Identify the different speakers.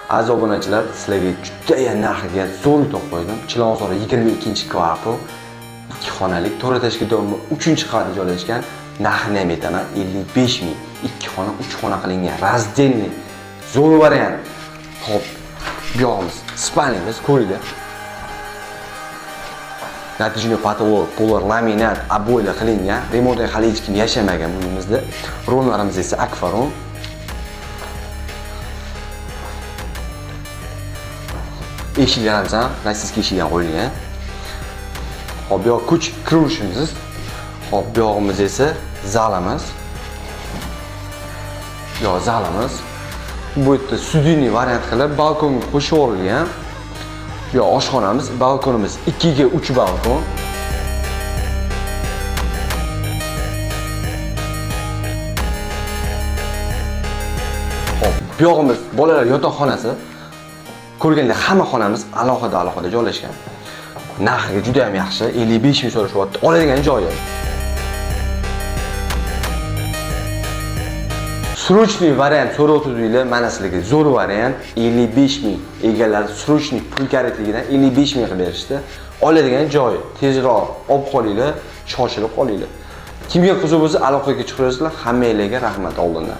Speaker 1: Aziz obunachilar, sizlarga juda narxiga zo'r topib qo'ydim. Chilonzor 22-kvartal, 2 xonalik, 4 etажli domni 3-qavatda joylashgan. Narxini ham aytaman, 55 ming. 2 xona, 3 xona qilingan, раздельный. Zo'r variant. Xo'p, bu yog'imiz spalnimiz ko'ringlar. Natijada потолок, polar laminat, oboylar qilingan. Remontda hali hech kim yashamagan bu uyimizda. Ronlarimiz esa akvaron. Eshiklarimiz ham rossiyskiy eshikdan qo'yilgan. Hop, bu yoq ko'chib kirishimiz. Hop, bu yog'imiz esa zalimiz. Bu yoq zalimiz. Bu yerda studiyniy variant qilib balkonga qo'shib yuborilgan. Bu yoq oshxonamiz, balkonimiz 2 ga 3 balkon. Hop, bu yog'imiz bolalar yotoqxonasi. Ko'rganda hamma xonamiz alohida alohida joylashgan. Narxiga juda ham yaxshi, 55 ming so'rashyapti. Oladigan joyi. Срочный variant so'rovdinglar, mana sizlarga zo'r variant 55 ming. Egalari срочный pul kerakligidan 55 ming qilib berishdi. Oladigan joyi, tezroq olib qolinglar, shoshilib qolinglar. Kimga qiziq bo'lsa aloqaga chiqasizlar, hammanglarga rahmat oldindan.